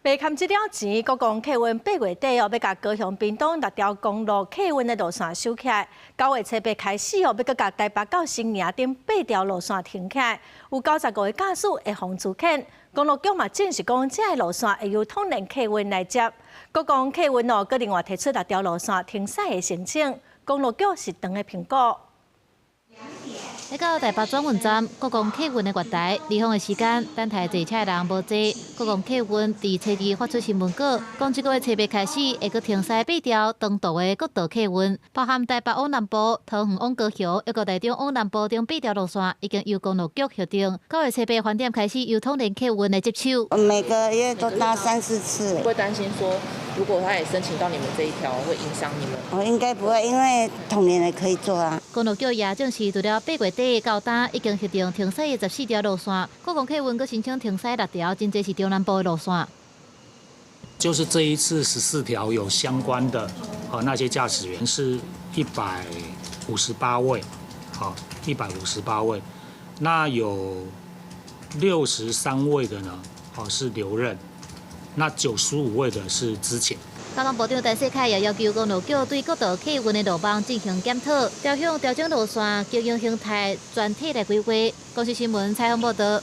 白崁這了錢，國光客運8月底哦，欲共高雄屏東六條公路客運的路線收起來。9月初八開始哦，欲閣共台北到新營頂八條路線停起來，有95個駕駛會予資遣。公路局嘛證實講，這个路線會由統聯客運來接。國光客運哦，閣另外提出六條路線停駛的申請，公路局是當咧評估。來到台北轉運站，國光客運的月台，離峰的時間，等待坐車的人無濟。國光客運佇初二發出新聞稿，講這個月初八開始會閣停駛八條長途的國道客運，包含台北往南部、桃園往高雄，抑閣台中往南部等八條路線，已經由公路局核定。9月初八晚點開始由統聯客運來接手。每個月都搭三四次。會擔心說，如果他也申請到你們這一條，會影響你們？我應該不會，因為統聯的可以坐啊。公路局也證實，除了8月底到今已經核定停駛的14條路線，國光客運閣申請停駛六條，真濟是中南部的路線。就是這一次14條有相關的，啊那些駕駛員是158位，好，一百五十八位，那有63位的呢，哦是留任，那95位的是資遣。交通部長陳世凱也要求公路局對國道客運的路網進行檢討，調向調整路線經營形態，全體來規劃。公視新聞採訪報道。